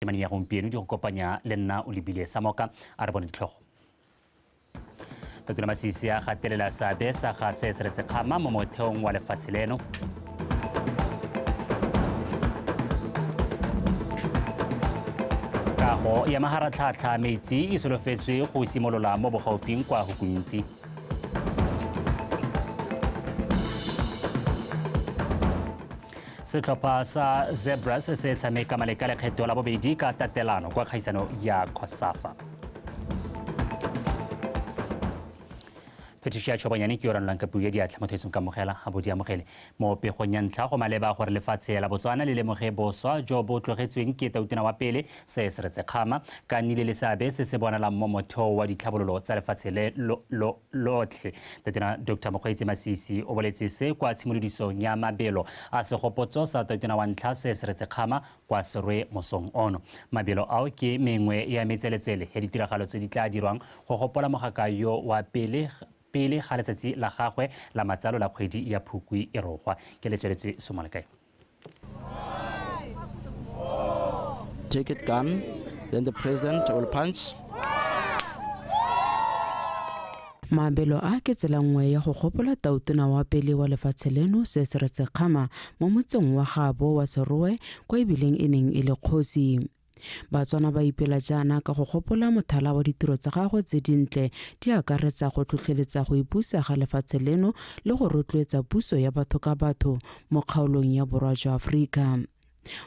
Temaneng ya gompieno di go kopanya le nna o lebile Samoka a re bone ditlhogo. Tatona Masisi a gatelela seabe sa ga se Seretse Khama mo motheong wa lefatshe leno. Kago ya maharatlhatlha metsi e solofetswe go simolola mo bogaufing kwa Hukuntsi. Setlhopha sa Zebras se tshameka maleka lekgetho la bobedi ka tatelano kwa kgaisano ya COSAFA. Patricia Chobanyane ke yo ranolang ka puo ya diatla motho esong kamogela ga bo di amogele mo pegong ya ntlha go maleba gore lefatshe la Botswana le lemoge boswa jo bo tlogetsweng ke tautona wa pele se Seretse Khama ka nnile le seabe se se bonalang mo motheo wa ditlhabololo tsa lefatshe le lotlhe. Tautona Dr. Mokgweetsi Masisi o boletse se kwa tshimolodisong ya mabelo a segopotso sa tautona wa ntlha se Seretse Khama kwa Serowe mosong ono. Mabelo ao ke mengwe ya metseletsele ya ditiragalo tse di tla dirwang go gopola mogaka yo wa pele pele ga letsatsi la gagwe la matsalo la kgwedi ya Phukwi e rogwa. Ke letsweletse Somalekae. Take it gun, then the president will punch. Mabelo a ke tsela nngwe ya go gopola tautona wa pele wa lefatshe leno se Seretse Khama mo motseng wa gaabo wa Serowe kwa ebileng e neng e le kgosi. Batswana ba ipela jaana ka go gopola mothala wa ditiro tsa gagwe tse dintle di akaretsa go tlhotlheletsa go ipusa ga lefatshe leno le go rotloetsa puso ya batho ka batho mo kgaolong ya borwa jwa Aforika.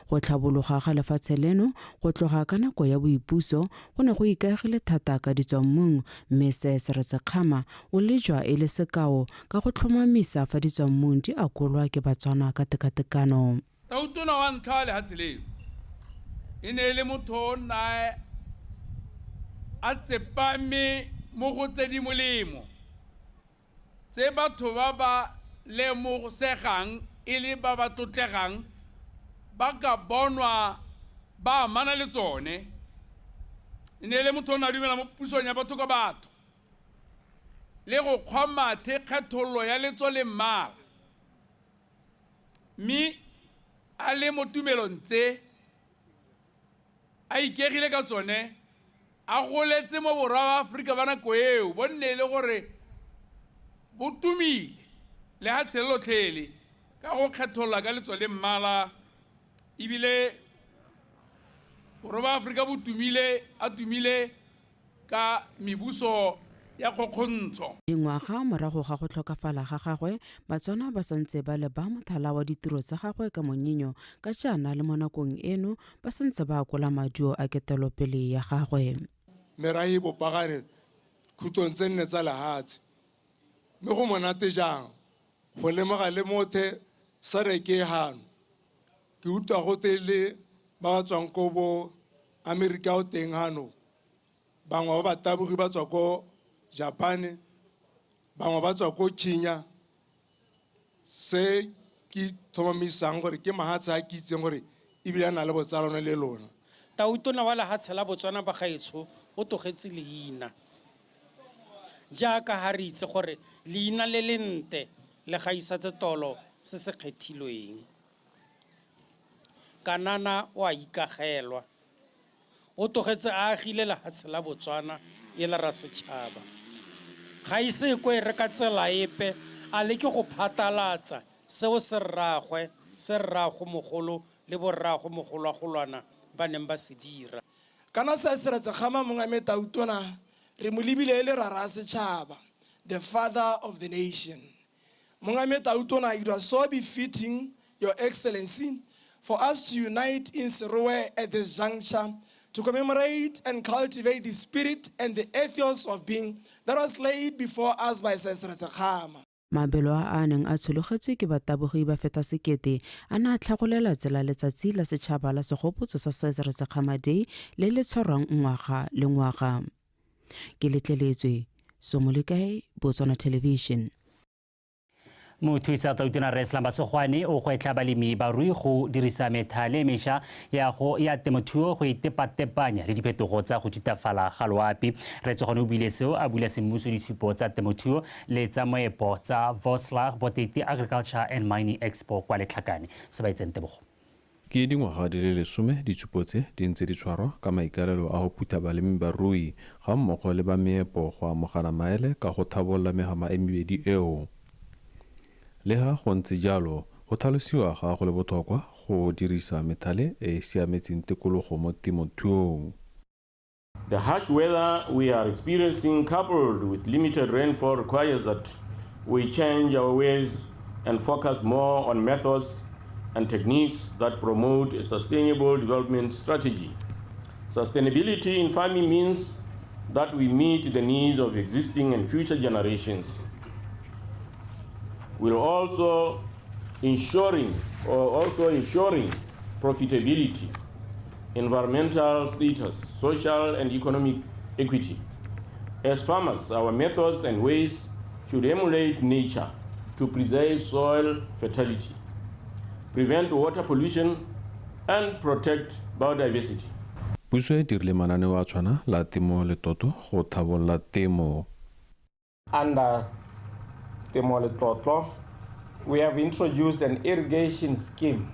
Go tlhabologa ga lefatshe leno go tloga ka nako ya boipuso go ne go ikaegile thata ka ditswammung, mme se Seretse Khama o lejwa e le sekao ka go tlhomamisa fa ditswammung di akolwa ke Batswana ka tekatekano. Tautona wa ntlha wa lehatshe leno e ne e le motho o nna a tsepame mo go tse di molemo tse batho ba ba lemosegang e le ba ba tlotlegang ba ka bonwa ba amana le tsone. E ne e le motho o ne a dumela mo pusong ya batho ka batho le go kgwa mathe kgethololo ya letso le mmala, mme a le mo tumelong tse a ikegile ka tsone, a goletse mo borwa ba Aforika ba nako eo bo nne e le gore bo tumile lehatshe le lotlhele ka go kgetholola ka letso le mmala, ebile borwa ba Aforika bo tumile a tumile ka mebuso ya kgokgontsho. Dingwaga morago ga go tlhokafala ga gagwe, Batswana ba santse ba leba mothala wa ditiro tsa gagwe ka monyenyo ka jaana le mo nakong eno ba santse ba akola maduo a ketelopele ya gagwe. Merahe e bopagane khutlong tse nne tsa lehatshe, mme go monate jang go lemoga le mothe sa reke hano. Ke utlwa go te le ba ba tswang ko bo Amerika o teng hano, bangwe ba batabogi ba tswa ko Japane, bangwe ba tswa ko Kenya. Se ke tlhomamisang gore ke mahatshe a ke itseng gore ebile a na le botsalano le lona. Tautona wa lehatshe la Botswana bagaetsho o togetse leina. Jaaka ha re itse gore leina le le nte le gaisa tsetolo se se kgethilweng. Kanana o a ikagelwa. O togetse a agile lehatshe la Botswana e le ra setšhaba. Ga ise ko e re ka tsela epe a leke go phatalatsa seo se rraagwe, se rraagomogolo le borraagomogolwagolwana ba neng ba se dira. Kana se Seretse Khama mongame Tautona re mo lebile e le rara setšhaba, the father of the nation. Mongame Tautona, it was so befitting, Your Excellency, for us to unite in Serowe at this juncture to commemorate and cultivate the spirit and the ethos of being that was laid before us by Seretse Khama. Mabelo a a neng a tshologetswe ke batabogi ba feta sekete a ne a tlhagolela tsela letsatsi la setšhaba la segopotso sa Seretse Khama Day le le tshwarwang ngwaga le ngwaga. Ke letleletswe Somolekae, Botswana Television. Mothusa Tautona Rre Slumber Tsogwane o gwetlha balemi barui go dirisa methale e mešwa ya go ya temothuo go itepatepanya le diphetogo tsa go thutafala ga loapi. Rre Tsogwane o buile seo a bula semmuso ditshupo tsa temothuo le tsa moepo tsa Voslag Boteti Agriculture and Mining Expo kwa Letlhakane. Se ba itseng tebogo. Ke dingwaga di le 10 ditshupo tse di ntse di tshwarwa ka maikaelelo a go phutha balemibarui ga mmogo le ba meepo go amogana maele ka go tlhabolola megama e mebedi eo. Le ha go ntse jalo, go tlhalosiwa ga go le botlhokwa go dirisa methale e e siametseng tikologo mo temothuong. The harsh weather we are experiencing, coupled with limited rainfall, requires that we change our ways and focus more on methods and techniques that promote a sustainable development strategy. Sustainability in farming means that we meet the needs of existing and future generations. We're also ensuring profitability, environmental status, social and economic equity. As farmers, our methods and ways should emulate nature to preserve soil fertility, prevent water pollution, and protect biodiversity. Puso e dirile mananeo a tshwana la Temo Letlotlo go tlhabolola temo. Under Temo Letlotlo, we have introduced an irrigation scheme.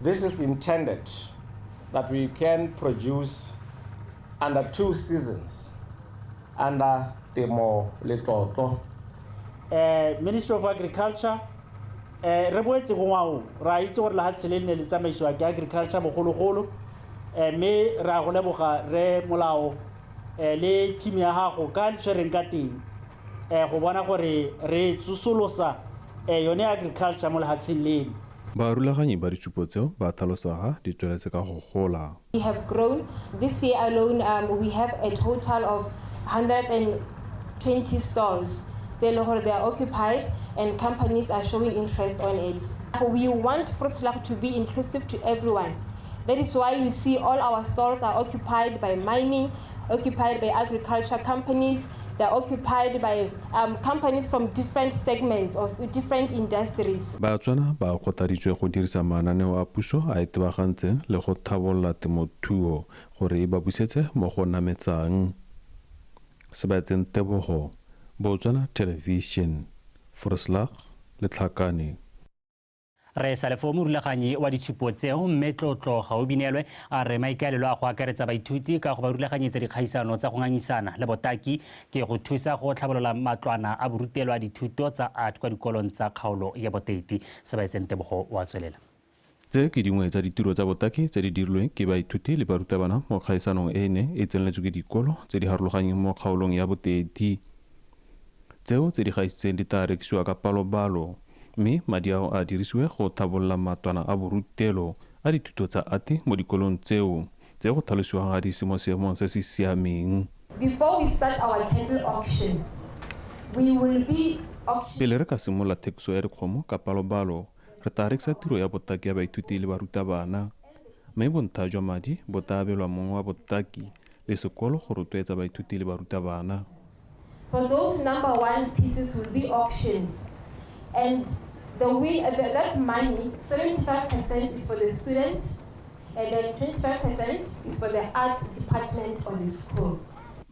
This is intended that we can produce under 2 seasons under Temo Letlotlo. Ministry of Agriculture, re boetse go ngwao ra itse gore lehatshe le ne le tsamaisiwa ke agriculture bogologolo, mme ra go leboga re molao le team ya gago ka le tshwereng ka teng go bona gore re tsosolosa yone agriculture mo lehatsheng leno. Barulaganyi ba ditshupo tseo ba tlhalosa ga di tsweletse ka go gola. We have grown this year alone. We have a total of 120 stalls. They are occupied and companies are showing interest on it. We want Voortslag to be inclusive to everyone. That is why you see all our stalls are occupied by mining, occupied by agriculture companies, they're occupied by companies from different segments or different industries. Batswana ba kgothaditswe go dirisa mananeo a puso a itebagantseng le go tlhabolola temothuo gore e ba busetse mo go nametsang. Sebaetseng Tebogo, Botswana Television, Voortslag, Letlhakane. Re sa lefo morulaganyi wa ditshupo tseo mme Tlotlo Gaobinelwe a re maikaelelo a go akaretsa baithuti ka go ba rulaganyetsa dikgaisano tsa go ngangisana le botaki ke go thusa go tlhabolola matlwana a borutelo a dithuto tsa art kwa dikolong tsa kgaolo ya Boteti. Sebaetseng Tebogo wa tswelela. Tse ke dingwe tsa ditiro tsa botaki tse di dirilweng ke baithuti le barutabana mo kgaisanong e ne e tseneletswe ke dikolo tse di harologanyeng mo kgaolong ya Boteti. Tseo tse di gaisitseng di tla rekisiwa ka palobalo, mme madi ao a dirisiwe go tlhabolola matlwana a borutelo a dithuto tsa ate mo dikolong tseo tse go tlhalosiwang ga di se mo seemong se se siameng. Before we start our cattle auction, we will be auctioning. Pele re ka simolola thekiso ya dikgomo ka palobalo, re tla rekisa tiro ya botaki ya baithuti le barutabana, mme bontha jwa madi bo tla abelwa mongwe wa botaki le sekolo go rotloetsa baithuti le barutabana. So those number 1 pieces will be auctioned, and that money, 75% is for the students, and then 25% is for the art department of the school.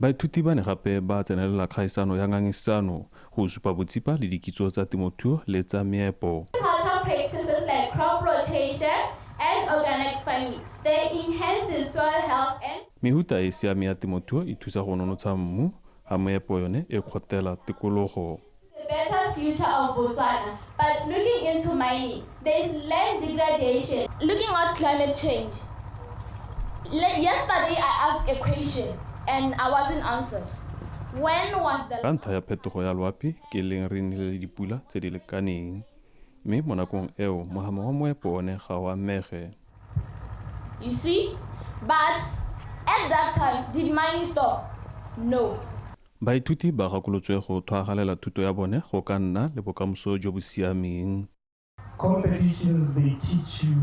Baithuti ba ne gape ba tsenelela kgaisano ya ngangisano go supa botsipa le dikitso tsa temothuo le tsa meepo. Agricultural practices like crop rotation and organic farming, they enhance the soil health and mehuta e siame ya temothuo e thusa go nonotsha mmu, ga meepo yone e kgotela tikologo. The better future of Botswana. But looking into mining, there is land degradation. Looking at climate change, yesterday I asked a question and I wasn't answered. When was the Ka ntlha ya phetogo ya loapi ke leng re nnile le dipula tse di lekaneng, mme mo nakong eo mohama wa moepo one ga o amege. You see? But at that time, did mining stop? No. Baithuti ba gakolotswe go tlhwagalela thuto ya bone go ka nna le bokamoso jo bo siameng. Competitions, they teach you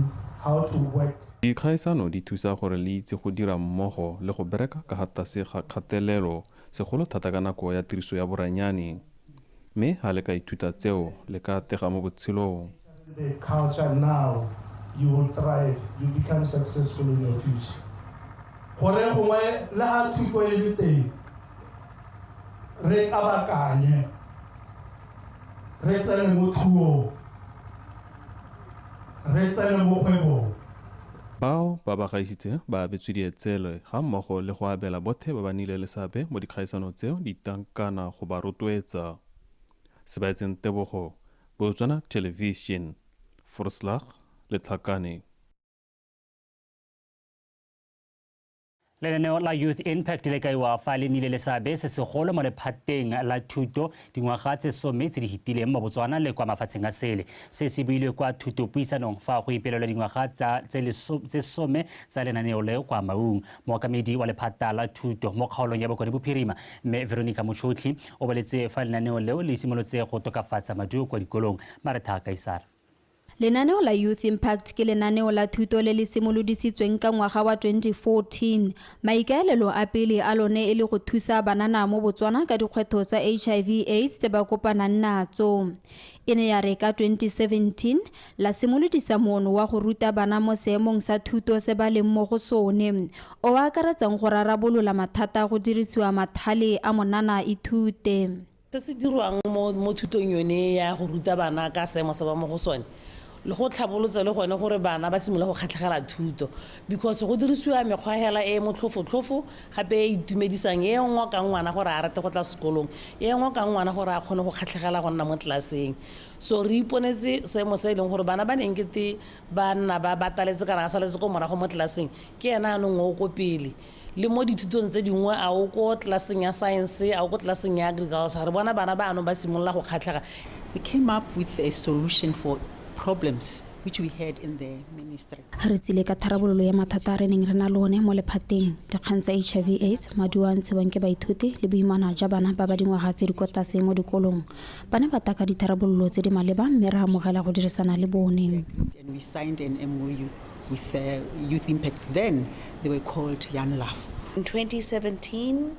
how to work. Dikgaisano di thusa gore le itse go dira mmogo le go bereka ka ga tlase ga kgatelelo, segolo thata ka nako ya tiriso ya boranyane. Mme ha le ka ithuta tseo, le ka atlega mo botshelong. The culture now, you will thrive, you become successful in your future. Gore gongwe le ha thuto e le teng, re kabakanye, re tsene mo thuong, re tsene mo kgwebong. Bao ba ba gaisitseng ba abetswe dietsele ga mmogo le go abela bothe ba ba nnile le seabe mo dikgaisanong tseo ditankana go ba rotloetsa. Sebaetseng Tebogo, Botswana Television, Voorslag, Letlhakane. Lenaneo la Youth Impact le kaiwa fa le nnile le seabe se segolo mo lephateng la thuto dingwaga tse 10 tse di fetileng mo Botswana le kwa mafatsheng a sele. Se se builwe kwa thutopuisanong fa go ipelelwa dingwaga tse 10 tsa lenaneo leo kwa Maung. Mookamedi wa lephata la thuto mo kgaolong ya Bokone Bophirima, mme Veronica Mochotlhi, o boletse fa lenaneo leo le simolotse go tokafatsa maduo kwa dikolong. Maretha Kaisara. Lenaneo la Youth Impact ke lenaneo la thuto le le simolodisitsweng ka ngwaga wa 2014. Maikaelelo a pele a lone e le go thusa banana mo Botswana ka dikgwetlho tsa HIV AIDS tse ba kopanang natso. E ne ya re ka 2017 la simolodisa moono wa go ruta bana mo seemong sa thuto se ba leng mo go sone, o akaretsang go rarabolola mathata go dirisiwa mathale a monana ithute. Se se dirwang mo thutong yone ya go ruta bana ka seemo se ba mo go sone, le go tlhabolotsa le gone gore bana ba simolola go kgatlhegela thuto, because go dirisiwa mekgwa hela e motlhofotlhofo gape e itumedisang, e ngokang ngwana gore a rate go tla sekolong, e ngokang ngwana gore a kgone go kgatlhegela go nna mo tlelaseng. So re iponetse seemo se e leng gore bana ba neng kete ba nna ba bataletse kana a saletse ko morago mo tlelaseng, ke ena anong o ko pele. Le mo dithutong tse dingwe, a o ko tlelaseng ya science, a o ko tlelaseng ya agriculture, re bona bana ba anong ba simolola go kgatlhega. They came up with a solution for problems which we had in the ministry. Re tsile ka tharabololo ya mathata a re neng re na le one mo lephateng, dikgang tsa HIV AIDS, maduo a ntshiwang ke baithuti le boimana jwa bana ba ba dingwaga tse di kwa tlase mo dikolong. Ba ne ba taka ditharabololo tse di maleba mme re amogela go dirisana le bone. And we signed an MOU with Youth Impact. Then they were called Young Love. In 2017,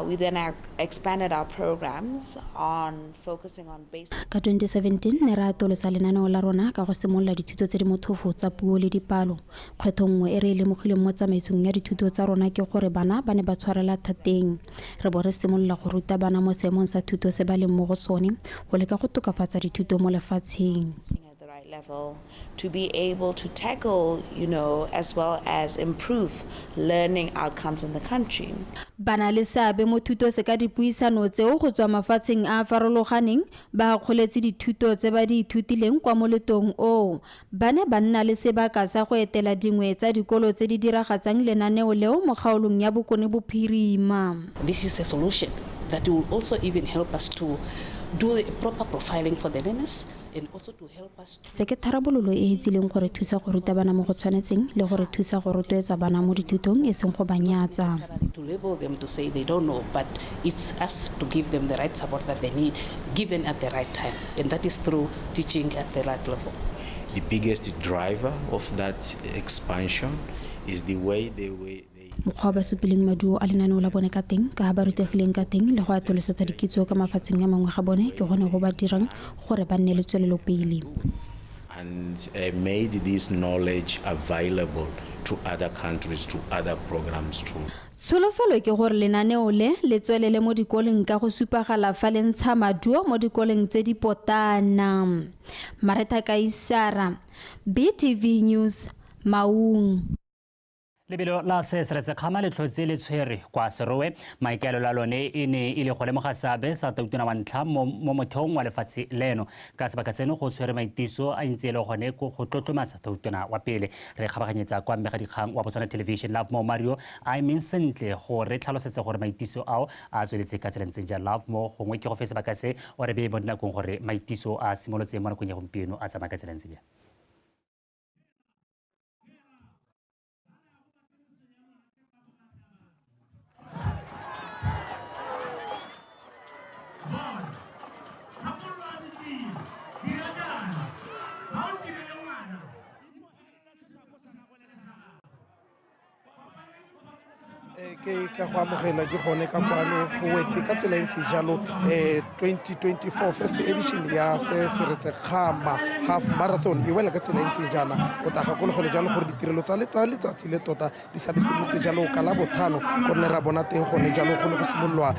we then expanded our programs on focusing on basic. Ka 2017, ne ra atolosa lenaneo la rona ka go simolola dithuto tse di motlhofo tsa puo le dipalo. Kgwetlho nngwe e re e lemogileng mo tsamaisong ya dithuto tsa rona ke gore bana ba ne ba tshwarela thateng. Re bo re simolola go ruta bana mo seemong sa thuto se ba leng mo go sone, go leka go tokafatsa dithuto mo lefatsheng. Level to be able to tackle, you know, as well as improve learning outcomes in the country. Bana le seabe mo thuto se ka dipuisano tseo go tswa mafatsheng a farologaneng ba akgoletse dithuto tse ba di ithutileng kwa moletong oo. Ba ne ba nna le sebaka sa go etela dingwe tsa dikolo tse di diragatsang lenaneo leo mo kgaolong ya Bokone Bophirima. This is a solution that will also even help us to do a proper profiling for the learners and also to help us. Se ke tharabololo e e tsileng gore thusa go ruta bana mo go tshwanetseng le gore thusa go rotloetsa bana mo dithutong e seng go ba nyatsa. To label them to say they don't know, but it's us to give them the right support that they need, given at the right time, and that is through teaching at the right level. The biggest driver of that expansion is the way they were. Mokgwa ba supileng maduo a lenaneo la bone ka teng, ka ha ba rutegileng ka teng le go atolosetsa dikitso ka mafatsheng a mangwe ga bone ke gone go ba dirang gore ba nne le tswelelopele. And made this knowledge available to other countries, to other programs too. Tsholofelo ke gore lenaneo le le tswelele mo dikoleng ka go supagala fa le ntsha maduo mo dikoleng tse di potana. Maretha Kaisara, BTV News, Maung. Lebelo la se seretse kgama le tlhotse le tshwere kwa Serowe. Maikaelelo a lone e ne e le go lemoga seabe sa tautona wa ntlha mo motheong wa lefatshe leno. Ka sebaka seno go tshwere maitiso a ntse e le gone go tlotlomatsa tautona wa pele. Re kgabaganyetsa kwa mmegadikgang wa Botswana Television Lovemore Mario a emeng sentle gore re tlhalosetse gore maitiso ao a tsweletse ka tsela ntseng jang. Lovemore, gongwe ke go fe sebaka se o re beye mo dinakong gore maitiso a simolotseng mo nakong ya gompieno a tsamaya ka tsela ntseng jang. Ke ka go amogela ke gone ka kwano go wetse ka tsela e ntse jalo 2024 first edition ya Sir Seretse Khama half marathon e wela ka tsela e ntse jaana. O tla gakologelo jalo gore ditirelo tsa letsatsi le tota di sa di simolotse jalo ka la botlhano, gonne ra bona teng gone jalo go ne go simololwa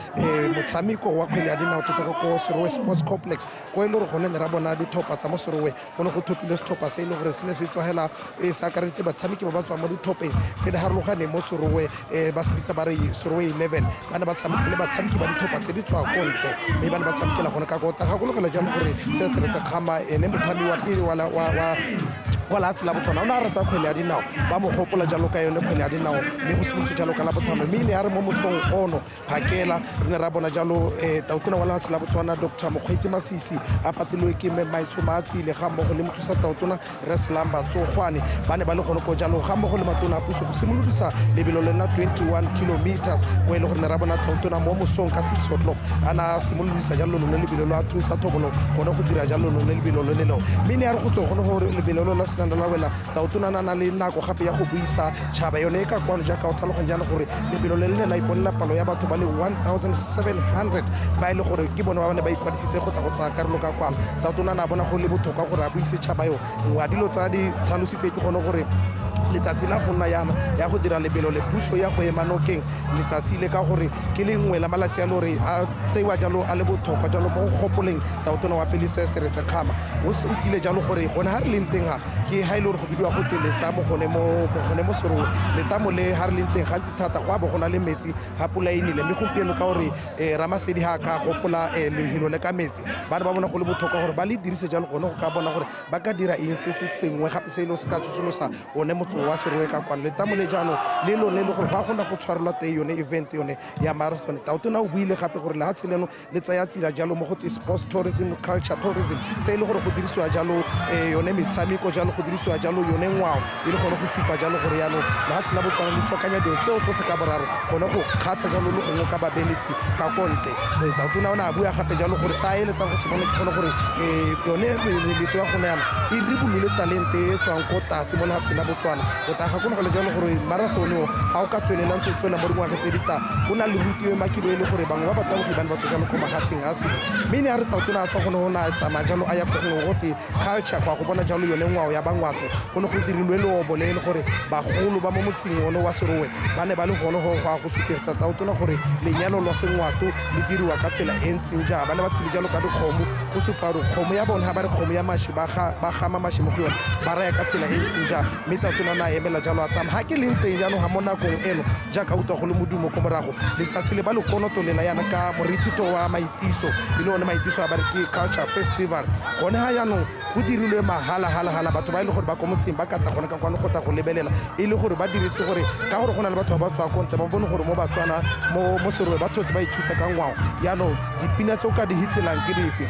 motshameko wa kgwele ya dinao tota ko Serowe Sports Complex, ko e le gore gone ne ra bona ditlhopha tsa mo Serowe. Go ne go thopile setlhopha se e le gore se ne se tswagela se akareditse batshameki ba ba tswang mo ditlhopheng tse di harologaneng mo Serowe, ba se bitsa ba re Serowe 11. Ba ne ba tshameka le batshameki ba ditlhopha tse di tswang ko ntle, mme ba ne ba tshamekela gone ka kota. Gakologela jalo gore Sir Seretse Khama ene motlhami wa pele wa lehatshe la Botswana o ne a rata kgwele ya dinao, ba mo gopola jalo ka yone kgwele ya dinao, mme go simolotse jalo ka la botlhano. Mme ne ya re mo mosong ono phakela re ne ra bona jalo tautona wa lehatshe la Botswana Dr Mokgweetsi Masisi a patilwe ke Mme Maitsho Matsile ga mmogo le mothusa tautona Rre Selamba Tsogwane, ba ne ba le gone ko jalo ga mmogo le matona a puso go simolodisa lebelo le nna 21 kilometers, ko e le gore ne ra bona tautona mo mosong ka 6 o'clock a na simolodisa jalo lone lebelo lo a thusa thobolo gone go dira jalo lone lebelo lone leo. Mme ne ya re go tswa gone gore lebelo lo la senang la wela, tautona a na le nako gape ya go buisa tšhaba yone e ka kwano, jaaka o tlhaloganya jalo gore lebelo le le ne la iponela palo ya batho ba le 1700 ba e le gore ke bone ba ne ba ikwadisitse go tla go tsaya karolo ka kwano. Tautona a bona go le botlhokwa gore a buise tšhaba eo. Nngwe ya dilo tsa di tlhalositse ke gone gore letsatsi la go nna yana ya go dira lebelo le puso ya go ema nokeng letsatsi le, ka gore ke le nngwe la malatsi a le gore a tseiwa jalo a le botlhokwa jalo mo go gopoleng tautona wa pele Sir Seretse Khama. O kile jalo gore gone ha re leng teng ha ke ha e le gore go bidiwa go te letamo gone mo Serowe, letamo le ha re leng teng gantsi thata go a bo go na le metsi ha pula e nile. Mme gompieno ka gore Ramasedi ha ka gopola lehelo le ka metsi, ba ne ba bona go le botlhokwa gore ba le dirise jalo gone go ka bona gore ba ka dira eng se se sengwe gape se e le se ka tsosolosa one motse wa Serowe ka kwano. Letamo le jaanong le lone le gore go a gona go tshwarelwa teng yone event yone ya marathon. Tautona o buile gape gore lehatshe leno le tsaya tsela jalo mo go te sports tourism, culture tourism, tse e le gore go dirisiwa jalo yone metshameko jalo, go dirisiwa jalo yone ngwao, e le gone go supa jalo gore jaanong lehatshe la Botswana le tswakanya dilo tseo tsotlhe ka boraro gone go kgatha jalo le gongwe ka babeletsi ka konte. Tautona o ne a bua gape jalo gore sa eletsang go se bone ke gone gore yone meletlo ya gone yana e ribolole talente e tswang ko tlase mo lehatsheng la Botswana. O tla gakologela jalo gore marathon o ga o ka tswelela ntse o tswela mo dingwageng tse di tlang, go na le ruti e makilwe e le gore bangwe ba batabogi ba ne ba tswa jalo ko mahatsheng a seng. Mme ne a re tautona a tswa gone go na tsamaya jalo a ya ko gongwe go te culture go ya go bona jalo yone ngwao ya bangwato. Go ne go dirilwe leobo le e le gore bagolo ba mo motseng one wa Serowe ba ne ba le gone go ya go supegetsa tautona gore lenyalo lwa sengwato le diriwa ka tsela e ntseng jang. Ba ne ba tshele jalo ka dikgomo go supa gore kgomo ya bone ha ba re kgomo ya mashi ba gama mashi mo go yone ba raya ka tsela e ntseng jang. Mme tautona na emela jalo a tsamaya. Ha ke leng teng jaanong ga mo nakong eno jaaka utlwa go le modumo ko morago, letsatsi le ba le konotolela yana ka morithito wa maitiso, e le one maitiso a ba re ke culture festival. Gone ha jaanong go dirilwe mahala-hala-hala, batho ba e le gore ba ko motseng ba kata gone ka kwano go tla go lebelela, e le gore ba diretse gore ka gore go na le batho ba ba tswang ko ntle ba bone gore mo Batswana mo Serowe ba thotse ba ithuta ka ngwao. Jaanong dipina tse o ka di hitlhelang ke dife?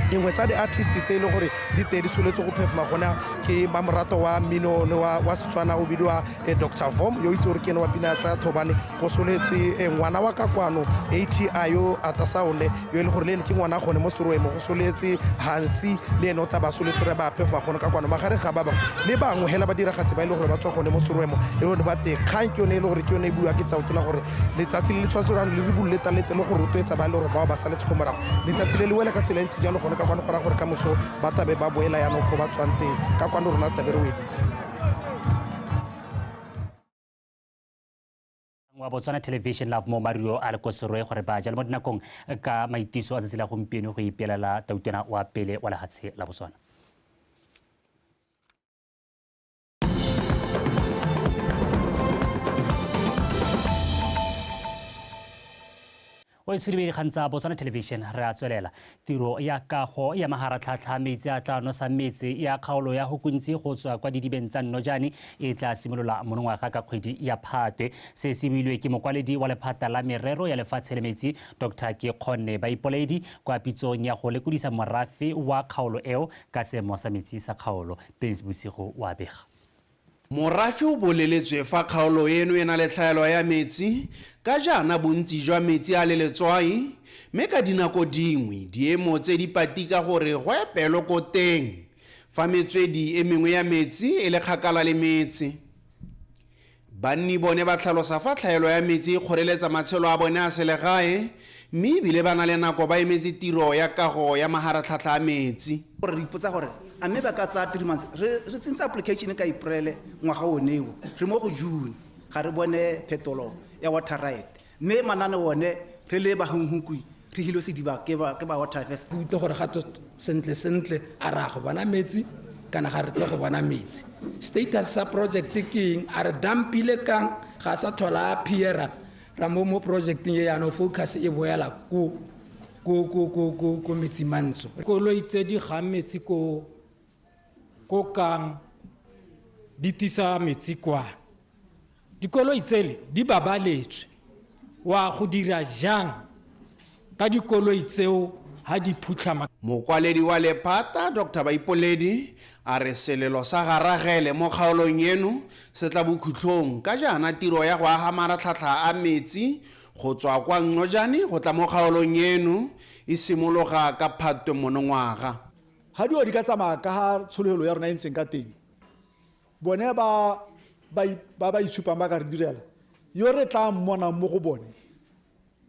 Dingwe tsa di-artist tse e leng gore di teng di soletse go performa gone ke mamorato wa mmino wa Setswana o bidiwa Dr Vom, yo itse gore ke ene wa pina tsa Thobane. Go soletswe ngwana wa ka kwano ATI yo Atasaone, yo e leng gore le ene ke ngwana gone mo Serowe mo. Go soletse Hansi le ene o tla ba soletse gore ba performa gone ka kwano. Magareng ga ba bangwe le bangwe hela ba diragatse ba e leng gore ba tswa gone mo Serowe mo, le bone ba teng. Kgang ke yone e le gore ke yone e buiwa ke tautona gore letsatsi le le tshwanetse gore le ribolole talente le go rotloetsa ba e leng gore bao ba saletse ko morago. Letsatsi le le wela ka tsela e ntsi jalo gone ka kwano, go raya gore ka moso ba tlabe ba boela jaanong ko ba tswang teng. Ka kwano rona tlabe re weditse. Wa Botswana Television Love mo Mario a le ko Serowe gore ba jalo mo dinakong ka maitiso a tsatsi la gompieno go ipelela tautona wa pele wa lehatshe la Botswana. O itshudile dikgang tsa Botswana Television, re a tswelela. Tiro ya kago ya maharatlhatlha metsi a tla nosa metse ya kgaolo ya Hukuntsi go tswa kwa didibeng tsa Nnojane e tla simolola monongwaga ka kgwedi ya Phatwe. Se se builwe ke mokwaledi wa lephata la merero ya lefatshe le metsi Dr Kekgonne Baipoledi kwa pitsong ya go lekodisa morafe wa kgaolo eo ka seemo sa metsi sa kgaolo. Prince Bosigo wa bega. Morafe o boleletswe fa kgaolo eno e na le tlhaelo ya metsi ka jaana bontsi jwa metsi a le letswai, mme ka dinako dingwe diemo tse di patika gore go epelwe ko teng fa metswedi e mengwe ya metsi e le kgakala le metse. Banni bone ba tlhalosa fa tlhaelo ya metsi e kgoreletsa matshelo a bone a selegae, mme ebile ba na le nako ba emetse tiro ya kago ya maharatlhatlha a metsi. Gore re ipotsa gore a mme ba ka tsaya 3 months, re tsentse application ka April ngwaga oneo, re mo go June, ga re bone phetolo ya water right. Mme manane one re le bahunhukwi re hilo sediba ke ba water affairs. Ke utlwe gore ga to sentle sentle a ra go bona metsi kana ga re tle go bona metsi. Status sa project ke eng? A re dumpile kang ga sa thola a appear ra mo projecteng e yaanong focus e boela ko metsi mantsho. Koloi tse di gang metsi ko kang di tisa metsi kwa. Dikoloi tsele di babaletswe. Wa go dira jang ka dikoloi tseo ha di phutlhama? Mokwaledi wa lephata Dr. Baipoledi a re selelo sa garagele mo kgaolong eno se tla bokhutlhong ka jaana tiro ya go aga maratlhatlha a metsi go tswa kwa Ncojane go tla mo kgaolong eno e simologa ka Phatwe monongwaga. Ha dio di ka tsamaya ka ha tshologelo ya rona e ntseng ka teng, bone ba ba itshupang ba ka re direla yo re tla mmonang mo go bone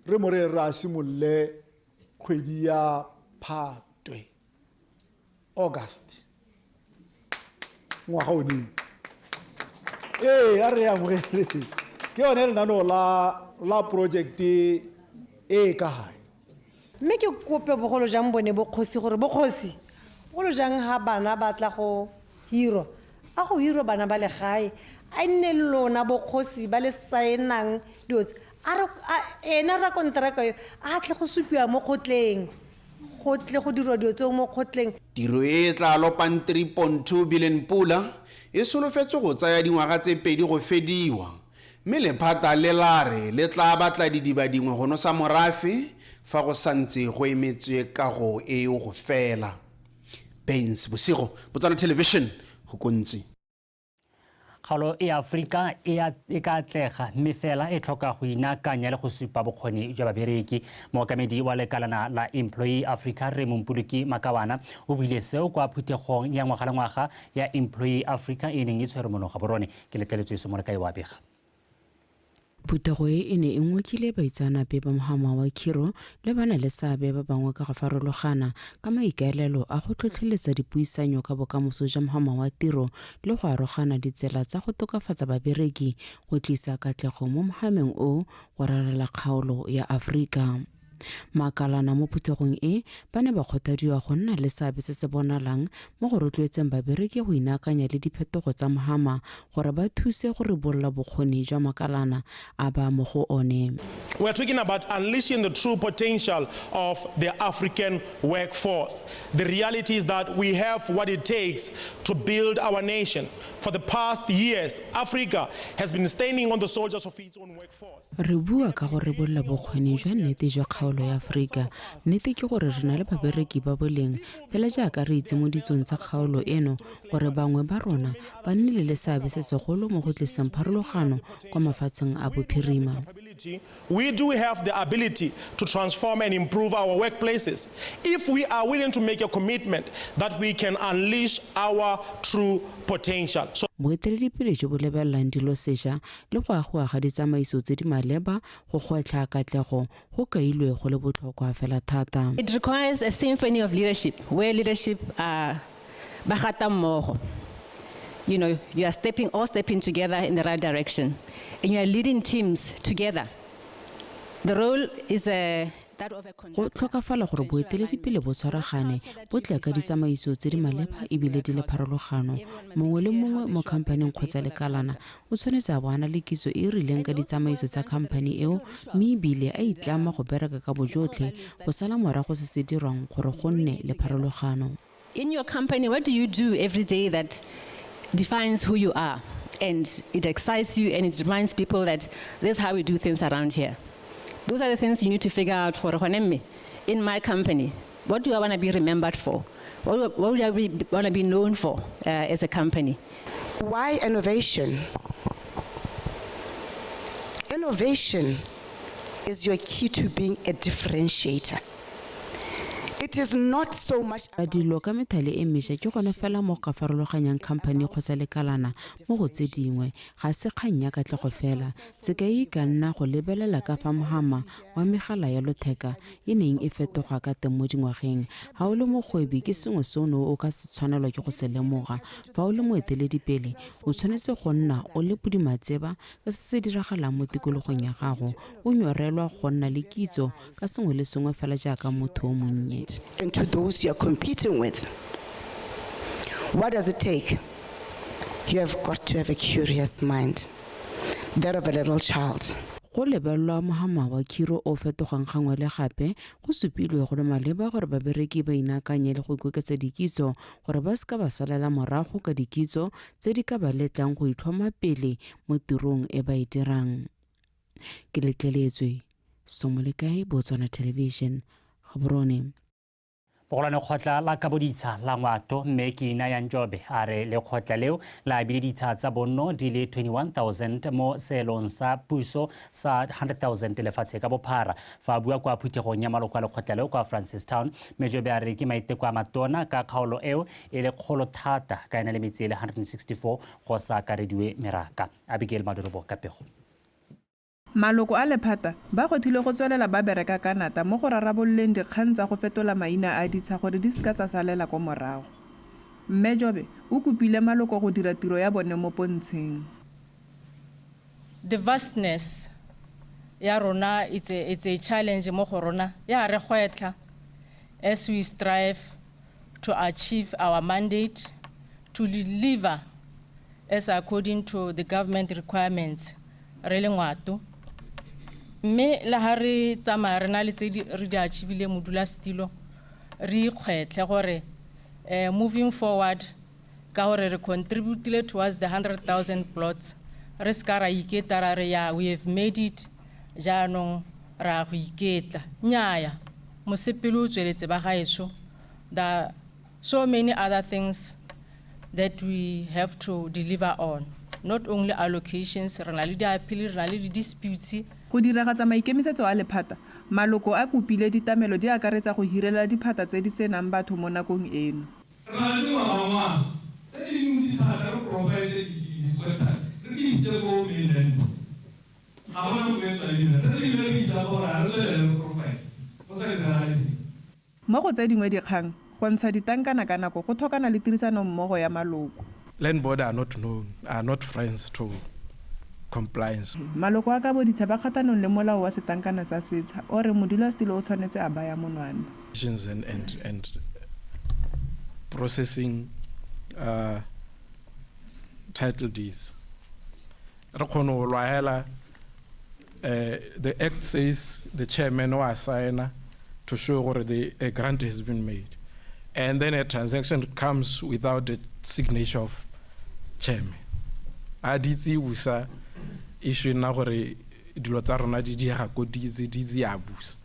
re mo re a simolole kgwedi ya Phatwe, August ngwaga oneng. Ee, a re amogele ke yone lenaneo la project e ka gae. Mme ke kope bogolo jang bone bokgosi gore bokgosi bogolo jang ha bana ba tla go hirwa, a go hirwa bana ba legae, a nne le lona bokgosi ba le saenang dilo tse. Ena ra kontraka yo a tle go supiwa mo kgotleng, go tle go dirwa dilo tseo mo kgotleng. Tiro e tla lopang 3.2 billion pula e solofetse go tsaya dingwaga tse 2 go fediwa, mme lephata le la re le tla batla didiba dingwe go nosa morafe fa go santse go emetswe kago eo go fela. Baines Bosigo, Botswana Television, go Kontsi. Kgaolo e Afrika e ka atlega mme fela e tlhoka go inaakanya le go supa bokgoni jwa babereki. Mookamedi wa lekalana la Employee Africa Rre Mompoloki Makawana o buile seo kwa phuthegong ya ngwaga le ngwaga ya Employee Africa e neng e tshwerwe mono Gaborone. Ke letleletswe Somolekae wa bega. Phuthego e e ne e ngokile baitseanape ba mohama wa khiro le bana le seabe ba bangwe ka go farologana ka maikaelelo a go tlhotlheletsa dipuisanyo ka bokamoso jwa mohama wa tiro le go arogana ditsela tsa go tokafatsa babereki go tlisa katlego mo mohameng o go rarela kgaolo ya Afrika. Makalana mo phuthegong e ba ne ba kgothadiwa go nna le seabe se se bonalang mo go rotloetseng babereki go inaakanya le diphetogo tsa mohama gore ba thuse go ribolola bokgoni jwa makalana a ba mo go one. We are talking about unleashing the true potential of the African workforce. The reality is that we have what it takes to build our nation. For the past years, Africa has been standing on the shoulders of its own workforce. Re bua ka go ribolola bokgoni jwa nnete jwa kgaolo ya Afrika. Nnete ke gore re na le babereki ba boleng fela jaaka re itse mo ditsong tsa kgaolo eno gore bangwe ba rona ba nnile le seabe se segolo mo go tliseng pharologano kwa mafatsheng a bophirima. We do have the ability to transform and improve our workplaces if we are willing to make a commitment that we can unleash our true potential. So boeteledipele jo bo lebelelang dilo sešwa le go agiwa ga ditsamaiso tse di maleba go gwetlha katlego go kailwe go le botlhokwa fela thata. It requires a symphony of leadership where leadership ba gata mmogo. You know, you are all stepping together in the right direction, and you are leading teams together. The role is Go tlhokafala gore boeteledipele bo tshwaragane bo tle ka ditsamaiso tse di maleba ebile di le pharologano. Mongwe le mongwe mo khamphaning kgotsa lekalana o tshwanetse a bo a na le kitso e e rileng ka ditsamaiso tsa khamphani eo, mme ebile a itlama go bereka ka bojotlhe go sala morago se se dirwang gore go nne le pharologano. In your company, what do you do every day that defines who you are? And it excites you and it reminds people that this is how we do things around here. Those are the things you need to figure out for me. In my company, what do I want to be remembered for? What would I want to be known for as a company? Why innovation? Innovation is your key to being a differentiator. It is not so much Dilo ka methale e mešwa ke gone fela mo go ka farologanyang khamphani kgotsa lekalana mo go tse dingwe. Ga se kgang ya katlego fela. Sekai e ka nna go lebelela ka fa mohama wa megala ya lotheka e neng e fetoga ka teng mo dingwageng. Ha o le mogwebi ke sengwe se o ne o ka se tshwanelwa ke go se lemoga. Fa o le moeteledipele o tshwanetse go nna o le podimatseba ka se se diragalang mo tikologong ya gago, o nyorelwa go nna le kitso ka sengwe le sengwe fela jaaka motho o monnye. And to those you are competing with. What does it take? You have got to have a curious mind, that of a little child. Go lebelelwa mohama wa khiro o fetogang gangwe le gape, go supilwe go le maleba gore babereki ba inaakanye le go ikoketsa dikitso gore ba seka ba salela morago ka dikitso tse di ka ba letlang go itlhoma pele mo tirong e ba e dirang. Ke letleletswe Somolekae, Botswana Television, Gaborone. Bogolwane kgotla la kaboditsha la Ngwato mme ke Inaya Njobe a re lekgotla leo la abile ditsha tsa bonno di le 21,000 mo seelong sa puso sa 100,000 lefatshe ka bophara. Fa a bua kwa phuthegong ya maloko a lekgotla leo kwa Francistown, mme Jobe a re ke maiteko a matona ka kgaolo eo e le kgolo thata ka ena le metse e le 164 go sa akarediwe meraka. Abigail Madorobo ka pego. Maloko a lephata ba gwetlhile go tswelela ba bereka ka nata mo go rarabololeng dikgang tsa go fetola maina a ditsha gore di seka tsa salela kwa morago. Mme Jobe o kopile maloko go dira tiro ya bone mo pontsheng. The vastness ya rona it's a challenge mo go rona ya re gwetlha as we strive to achieve our mandate to deliver as according to the government requirements re le Ngwato. Mme le ha re tsamaya re na le tse re di achievile modulasetilo re ikgwetlhe gore moving forward ka gore re contributile towards the 100,000 plots re ska ra iketla ra re ya we have made it jaanong ra go iketla. Nnyaya, mosepele o tsweletse ba gaetsho. There are so many other things that we have to deliver on, not only allocations, re na le di-appeal, re na le di-disputes. Go diragatsa maikemisetso a lephata, maloko a kopile ditamelo di akaretsa go hirela diphata tse di senang batho mo nakong eno. Re na le dingwagangwaga tse dintsi thata re provide di-squatters, re di isitse ko mainland. Ga gona nako e tswalediwa, tse dingwe re itsa gore ga re tswelele re provide, go sa diragale sepe. Mo go tse dingwe dikgang, go ntsha ditankana ka nako go tlhokana le tirisanommogo ya maloko. Land board are not known, are not friends to compliance. Maloko a kaboditsha ba kgatlhanong le molao wa setankana sa setsha o re modulasetilo o tshwanetse a baya monwana. And processing title deeds. Re kgone go lwaela, the act says the chairman o a signa to show gore a grant has been made. And then a transaction comes without the signature of chairman. A di itse busa issue nna gore dilo tsa rona di diega ko di itse ya busa.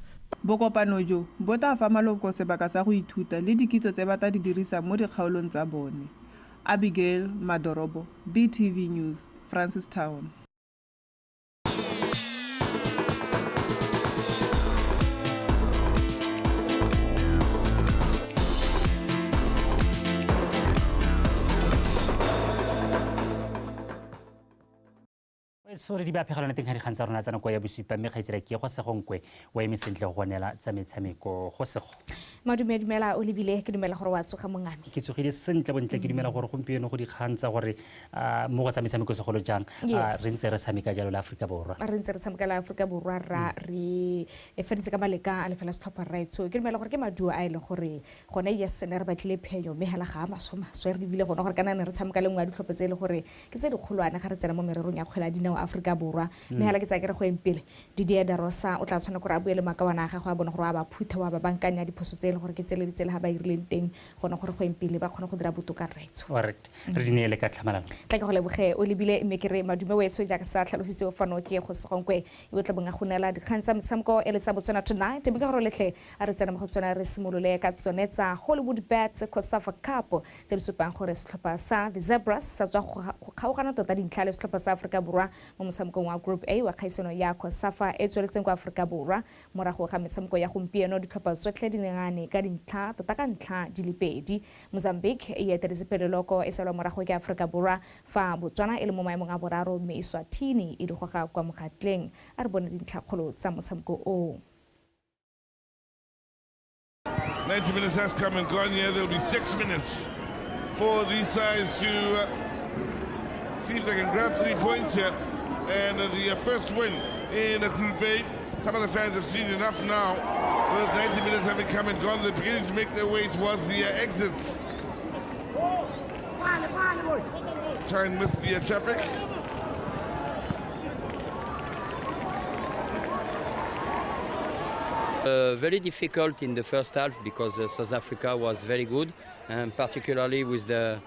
Bokopano jo bo tla fa maloko sebaka sa go ithuta le dikitso tse ba tla di dirisang mo dikgaolong tsa bone. Abigail Madorobo, BTV News, Francistown. So re di ba phegelana teng ga dikgang tsa rona tsa nako ya bosupa mme kgaitsedi ke go segonkwe o eme sentle go neela tsa metshameko go sego. Madume dumela o lebile ke dumela gore wa tsoga mongame. Ke tsogile sentle bontle ke dumela gore gompieno go dikgang tsa gore mo go tsa metshameko segolo jang re ntse re tshameka jalo la Afrika Borwa. Re ntse re tshameka la Afrika Borwa ra re e feditse ka maleka a lefela setlhopha right. So ke dumela gore ke maduo a e leng gore gone yes ne re batlile phenyo mme hela ga a maswe re lebile gone gore kana ne re tshameka le nngwe ya ditlhopha tse e le gore ke tse dikgolwane ga re tsena mo mererong ya kgwele ya dinao Afrika Borwa mme hela ke tsaya ke re go eng pele Didier Darosa o tla tshwana gore a bue le makawana a gagwe a bone gore a ba phutha wa ba bankanya diphoso tse e leng gore ke tsele ditsele ga ba irileng teng gone gore go eng pele ba kgone go dira botoka rraetsho. Correct. Re di neele ka tlhamalalo. Tla ke go leboge o lebile mme ke re madume wetsho jaaka sa tlhalositse o fano ke go segonkwe yo tla bong a go neela dikgang tsa metshameko e le tsa Botswana Tonight mme ka gore letlhe a re tsena mo go tsona re simolole ka tsone tsa Hollywood Bets COSAFA Cup tse di supang gore setlhopha sa the Zebras sa tswa go kgaogana tota dintlha le setlhopha sa Afrika Borwa mo motshamekong wa Group A wa kgaisano ya COSAFA e tsweletseng kwa Afrika Borwa. Morago ga metshameko ya gompieno ditlhopha tsotlhe di nengane Eswatini ka dintlha tota ka ntlha di le pedi. Mozambique e eteletse pele loko e salwa morago ke Afrika Borwa, fa Botswana e le mo maemong a boraro mme Eswatini e di goga kwa mogatleng. A re bone dintlhakgolo tsa motshameko o. 90 minutes has come and gone here. There'll be 6 minutes for these sides to see if they can grab 3 points here. And the first win in the Group A. Some of the fans have seen enough now. With 90 minutes having come and gone, they're beginning to make their way towards the exits. Try and miss the traffic. Very difficult in the first half because South Africa was very good, and particularly with the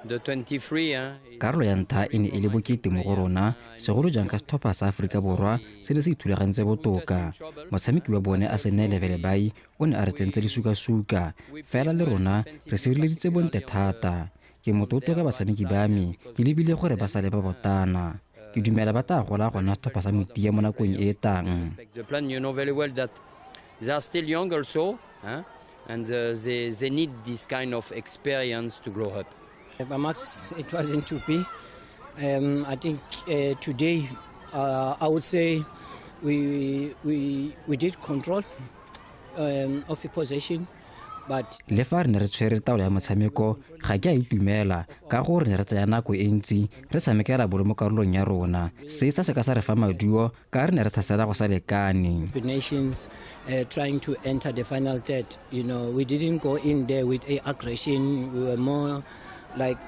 23. Karolo ya ntlha e ne e le bokete mo go rona, segolo jang ka setlhopha sa Aforika Borwa se ne se ithulagantse botoka. Motshameki wa bone a se Neele Velebayi o ne a re tsentse disukasuka, fela le rona re sireleditse bontle thata. Ke motlotlo ka batshameki ba me, ke lebile gore ba sale ba botana. Ke dumela ba tla gola go nna setlhopha sa motia mo nakong e e tlang. The plan, you know very well that they are still young also, and they need this kind of experience to grow up. But Max, it wasn't to be. I think today, I would say we did control of the possession. But le fa re ne re tshwere taolo ya motshameko, ga ke a itumela ka gore ne re tsaya nako e ntsi re tshamekela bolo mo karolong ya rona. Se sa se ka sa re fa maduo ka re ne re tlhasela go sa lekane. Nations trying to enter the final third, you know, we didn't go in there with a aggression. We were more like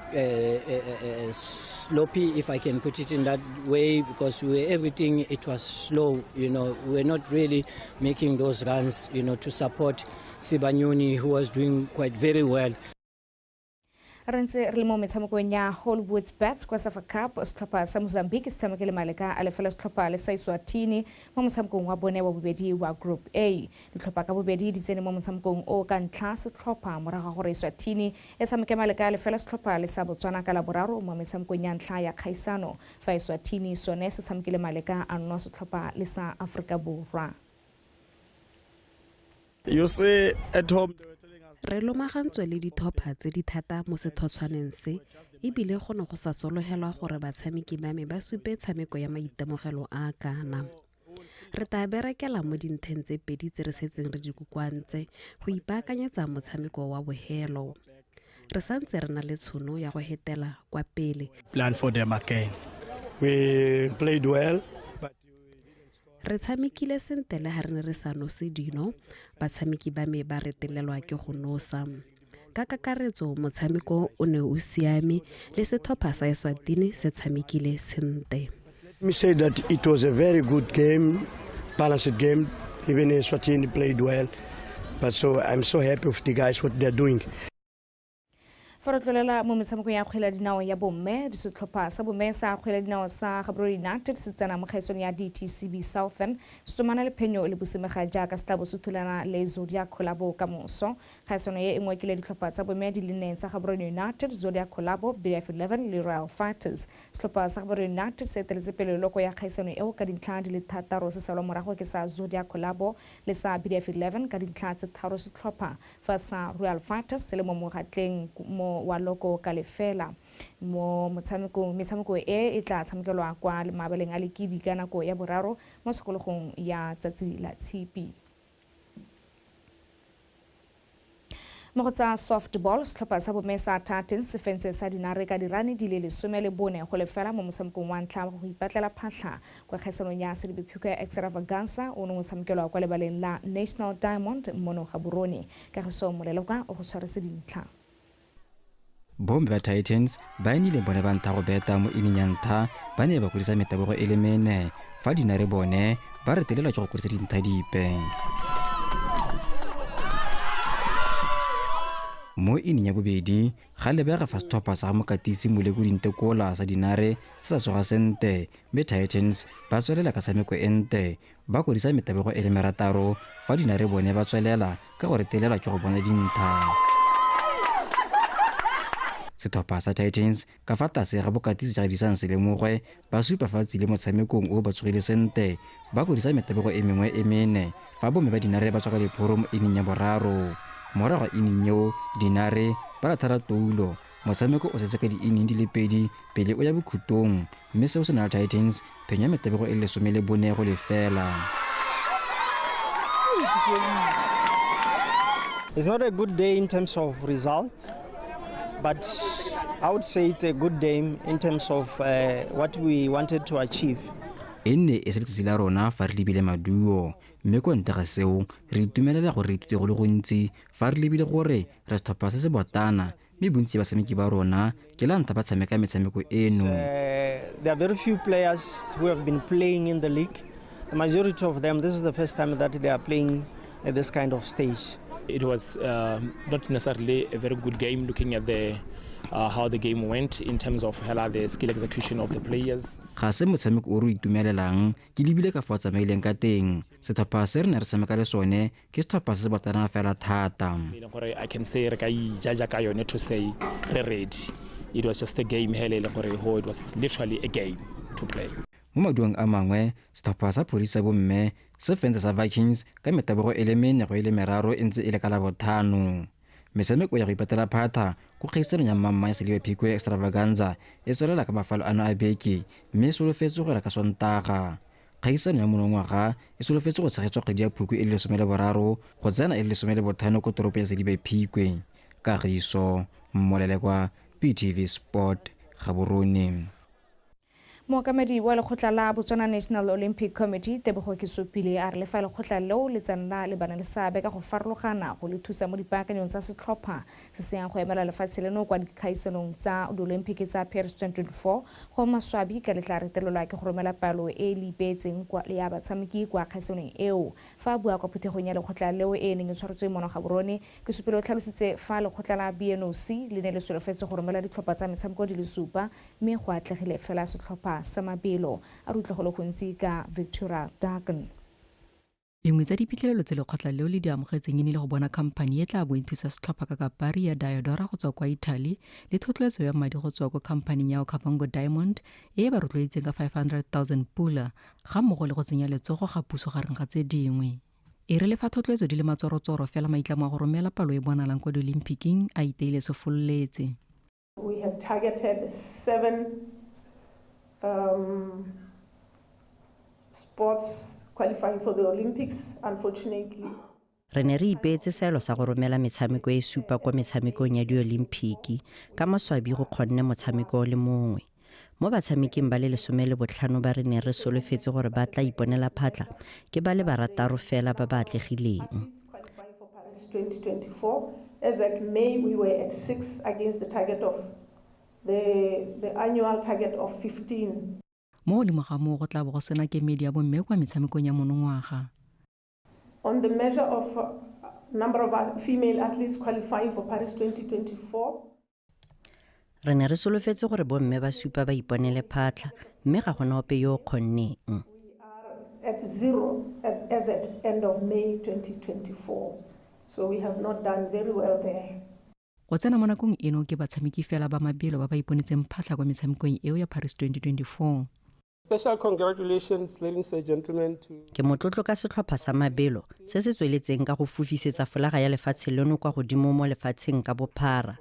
sloppy, if I can put it in that way, because we were everything, it was slow, you know. We were not really making those runs, you know, to support Sibanyoni, who was doing quite very well. Re ntse re le mo metshamekong ya Hollywood Bets kwa Safa Cup, setlhopha sa Mozambique se tshamekile maleka a lefela setlhopha le sa Eswatini mo motshamekong wa bone wa bobedi wa Group A. Ditlhopha ka bobedi di tsene mo motshamekong o ka ntlha setlhopha morago ga gore Eswatini e tshameke maleka a lefela setlhopha le sa Botswana ka Laboraro mo metshamekong ya ntlha ya kgaisano, fa Eswatini sone se tshamekile maleka a nno setlhopha le sa Afrika Borwa. You see at home re lomagantswe le ditlhopha tse di thata mo setlhotshwaneng se, ebile go ne go sa sologelwa gore batshameki ba me ba supe tshameko ya maitemogelo a a kana. Re tla berekela mo dintlheng tse pedi tse re setseng re di kokoantse go ipaakanyetsa motshameko wa bogelo. Re santse re na le tšhono ya go hetela kwa pele. Plan for them again. We played well. Re tshamekile sentle le ha re ne re sa nose dino, batshameki ba me ba retelelwa ke go nosa. Ka kakaretso motshameko o ne o siame le setlhopha sa Eswatini se tshamekile sentle. Let me say that it was a very good game, balanced game. Even Eswatini played well, but so I'm so happy with the guys, what they're doing. Fa re tlolela mo metshamekong ya kgwele ya dinao ya bomme, setlhopha sa bomme sa kgwele ya dinao sa Gaborone United se tsena mo kgaisong ya DTCB Southern se tsomana le phenyo le bosimega jaaka se tla bo se thulana le Zodiac Collabo ka moso. Kgaisano e nngwe ke le ditlhopha tsa bomme di le nne tsa Gaborone United, Zodiac Collabo, BF 11 le Royal Fighters. Setlhopha sa Gaborone United se eteletse pele loko ya kgaisano eo ka dintlha di le thataro, se salwa morago ke sa Zodiac Collabo le sa BF 11 ka dintlha tse tharo setlhopha, fa sa Royal Fighters se le mo mogatleng mo wa loko ka lefela. Mo motshamekong, metshameko e e tla tshamekelwa kwa mabaleng a Lekidi ka nako ya boraro mo tshokologong ya tsatsi la Tshipi. Mo go tsa softball, setlhopha sa bomme sa Titans se fentse sa Dinare ka dirane di le 14 go lefela mo motshamekong wa ntlha wa go ipatlela phatlha kwa kgaisanong ya Selebi Phikwe Extravaganza o neng o tshamekelwa kwa lebaleng la National Diamond mono Gaborone. Kagiso Molelokwa o go tshwaretse dintlha. Bomme ba Titans ba nnile bone ba ntlha go beta mo ining ya ntlha, ba ne ba kodisa metabogo e le mene, fa Dinare bone ba retelelwa ke go kodisa dintlha dipe. Mo ining ya bobedi ga lebega fa setlhopha sa mokatisi Moleko Dintekola sa Dinare se sa tsoga sentle, mme Titans ba tswelela ka tshameko e ntle, ba kodisa metabogo e le merataro, fa Dinare bone ba tswelela ka go retelelwa ke go bona dintlha. Setlhopha sa Titans ka fa tlase ga bokatisi ja Disang Selemogwe ba supa fa tsile motshamekong o ba tsogile sentle ba kodisa metabogo e mengwe e mene fa bomme ba Dinare ba tswa ka diphoro mo ining ya boraro. Morago ga ining eo Dinare ba latlhela toulo. Motshameko o setse ka di-inning di le pedi pele o ya bokhutong, mme seo se na le Titans phenyo ya metabogo e le 14-0. It's not a good day in terms of result, but I would say it's a good day in terms of what we wanted to achieve. E nne e se letsatsi la rona fa re lebile maduo, mme ko ntle ga seo re itumelela gore re ithute go le gontsi fa re lebile gore re setlhopha se se botana, mme bontsi ba batshameki ba rona ke la ntlha ba tshameka metshameko eno. There are very few players who have been playing in the league. The majority of them, this is the first time that they are playing at this kind of stage. It was not necessarily a very good game, looking at the how the game went in terms of the skill execution of the players. Ga se motshameko o re itumelelang, ke lebile ka fa o tsamaileng ka teng. Setlhopha se re ne re tshameka le sone ke setlhopha se se botana fela thata. Gore I can say re ka ijaja ka yone to say re ready. It was just a game hele e leng gore it was literally a game to play. Mo maduong a mangwe, setlhopha sa phodisa bomme se fentse sa Vikings ka metabogo e le 4 go e le 3 e ntse e le ka Labotlhano. Metshameko ya go ipatela phatha ko kgaisanong ya Mmamma ya Selibe Phikwe Extravaganza e tswelela ka mafelo ano a beke, mme e solofetswe go ya ka Sontaga. Kgaisano ya monongwaga e solofetswe go tshegetswa kgwedi ya Phukwi e le 13 go tsena e le 15 ko toropong ya Selibe Phikwe. Kagiso Mmolelekwa, PTV Sport, Gaborone. Mookamedi wa lekgotla la Botswana National Olympic Committee Tebogo Kesupile a re le fa lekgotla leo le tsenna le bana le seabe ka go farologana go le thusa mo dipaakanyong tsa setlhopha se se yang go emela lefatshe leno kwa dikgaisanong tsa di-Olympic tsa Paris 2024, go maswabi ka letla retelelwa ke go romela palo e le ipeetseng ya batshameki kwa kgaisanong eo. Fa a bua kwa phuthegong ya lekgotla leo e neng e tshwaretswe mono Gaborone, Kesupile o tlhalositse fa lekgotla la BNOC le ne le solofetse go romela ditlhopha tsa metshameko di le 7, mme go atlegile fela setlhopha sa mabelo. A re utlwe go le gontsi ka Victoria Dagan. Dingwe tsa diphitlhelelo tse lekgotla leo le di amogetseng e ne le go bona khamphani e tla bo e thusa setlhopha ka kapari ya Diodora go tswa kwa Italy le thotloetso ya madi go tswa kwa khamphaning ya Okavango Diamond e ba rotloeditseng ka 500,000 pula, ga mmogo le go tsenya letsogo ga puso gareng ga tse dingwe. E re le fa thotloetso di le matsorotsoro fela, maitlamo a go romela palo e bonalang kwa di-Olympiking a iteile sefololetse. We had targeted 7 sports qualifying for the Olympics, unfortunately. Re ne re ipeetse seelo sa go romela metshameko e supa kwa metshamekong ya di-Olympic, ka maswabi go kgonne motshameko o le mongwe. Mo batshameking ba le 15 ba re ne re solofetse gore ba tla iponela phatlha, ke ba le 6 fela ba ba atlegileng. Qualifying for Paris 2024, as at May we were at 6 against the target of the annual target of 15. Mo godimo ga moo go tla bo go sena kemedi ya bomme kwa metshamekong ya monongwaga. On the measure of number of female athletes qualifying for Paris 2024, re ne re solofetse gore bomme ba supa ba iponele phatlha, mme ga gona ope yo o kgonneng. At 0 as at end of May 2024. So we have not done very well there. Go tsena mo nakong eno ke batshameki fela ba mabelo ba ba iponetseng phatlha kwa metshamekong eo ya Paris 2024. Special congratulations, ladies and gentlemen, to Ke motlotlo ka setlhopha sa mabelo se se tsweletseng ka go fofisetsa folaga ya lefatshe leno kwa godimo mo lefatsheng ka bophara.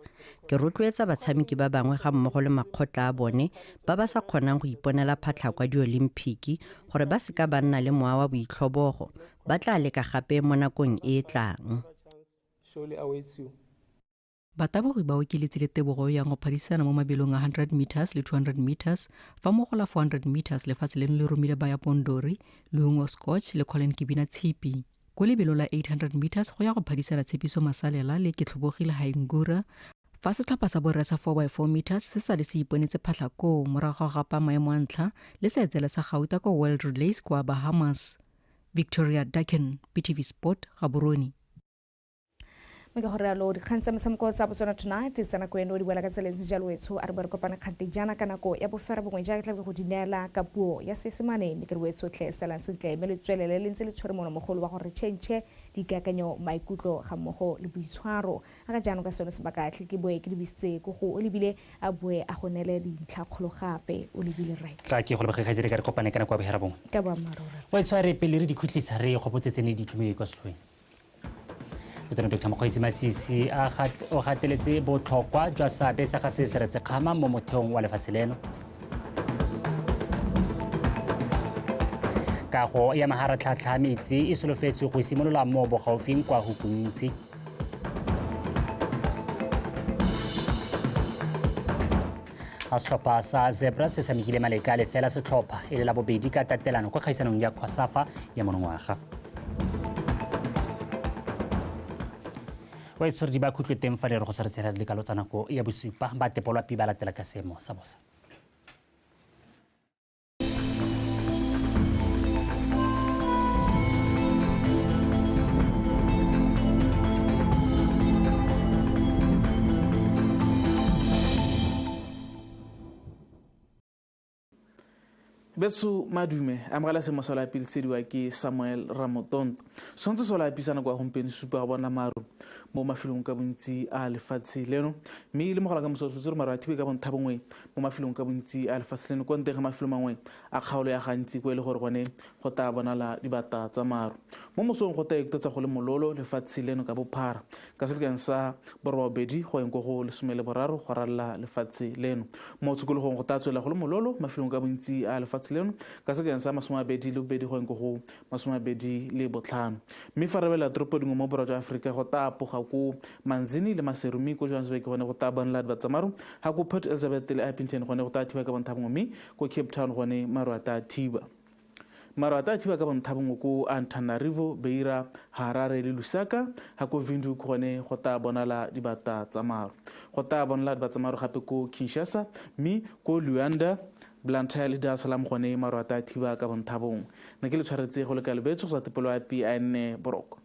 Ke rotloetsa batshameki ba bangwe ga mmogo le makgotla a bone ba ba sa kgonang go iponela phatlha kwa di-Olympic gore ba seka ba nna le mowa wa boitlhobogo, ba tla leka gape mo nakong e e tlang. Surely awaits you. Batabogi ba okeletse le tebogo ya go phadisana mo mabelong a 100 meters le 200 meters, fa mo go la 400 meters lefatshe leno le romile Baya Pondori, Leungo Scotch le Colin Kibina Tshipi. Ko lebelo la 800 meters go ya go phadisana Tshepiso Masalela le Ketlhobogile Haingura, fa setlhopha sa borre sa 4x4 meters se sale se iponetse phatlha koo morago ga gapa maemo a ntlha le seetsele sa gauta ko World Relays kwa Bahamas. Victoria Dakin, PTV Sport, Gaborone. Mme ka gore yalo dikgang tsa metshameko tsa Botswana Tonight tsa nako eno di boela ka tsela e ntse jalo etsho a re bo re kopane kgante jaana ka nako ya bofera bongwe jaaka tla be go di neela ka puo ya Seesemane mme ke re boetsho tlhe salang sentle mme le tswelele le ntse le tshwere monomogolo wa gore tšhentšhe dikakanyo maikutlo ga mmogo le boitshwaro a ka jaanong ka sone sebaka tlhe ke boe ke lebisitse ko go o lebile a boe a go neele dintlhakgolo gape o lebile right tla ke go lebege kgaitsedi ka re kopane ka nako ya bofera bongwe ka boammaaruri o tshware pele re dikhutlisa re gopotsetse ne ditlhomile kwa setlhoeng Tona Dr. Mokgweetsi Masisi o gateletse botlhokwa jwa seabe sa ga Seretse Khama mo motheong wa lefatshe leno. Kago ya maharatlhatlha a metsi e solofetswe go simolola mo bogaufing kwa Hukuntsi. A setlhopha sa Zebra se tshamekile maleka a lefela setlhopha e le la bobedi ka tatelano kwa kgaisanong ya COSAFA ya monongwaga. Wa itshwere di ba khutlo teng fa le re go tshwaretsela dikalo tsa nako ya bosupa ba tepolwa pi ba latela ka seemo sa bosa. Betso madume amogela seemo sa loapi le tshediwa ke Samuel Ramotonto. Tshwanetse sa loapi sa nako ya gompieno se supa go bona maru mo mafelong ka bontsi a lefatshe leno, mme le mogala ka moso o maru a thibe ka bontha bongwe mo mafelong ka bontsi a lefatshe leno, kwa ntle ga mafelo mangwe a kgaolo ya gantsi ko e le gore gone go tla bonala dibata tsa maru. Mo mosong go tla eketsa go le mololo lefatshe leno ka bophara ka selekane sa 8 go yang ko go 13 go ralla lefatshe leno. Mo tshokologong go tla tswela go le mololo mafelong ka bontsi a lefatshe leno ka selekane sa 22 go yang ko go 25. Mme fa re bela toropo dingwe mo borwa jwa Aforika go tla apoga ko Manzini le Maserumi ko Johannesburg gone go tla bonala dibatsa maru, ga ko Port Elizabeth le Upington gone go tla thiba ka bontha bongwe, mme ko Cape Town gone maru a tla thiba. Maru a tla thiba ka bontha bongwe ko Antananarivo, Beira, Harare le Lusaka, ga ko Windhoek gone go tla bonala dibata tsa maru. Go tla bonala dibatsa maru gape ko Kinshasa, mme ko Luanda, Blantyre le Dar es Salaam gone maru a tla thiba ka bontha bongwe. Nna ke le tshwaretse go le ka lebetso go sa tepelo ya PN boroko.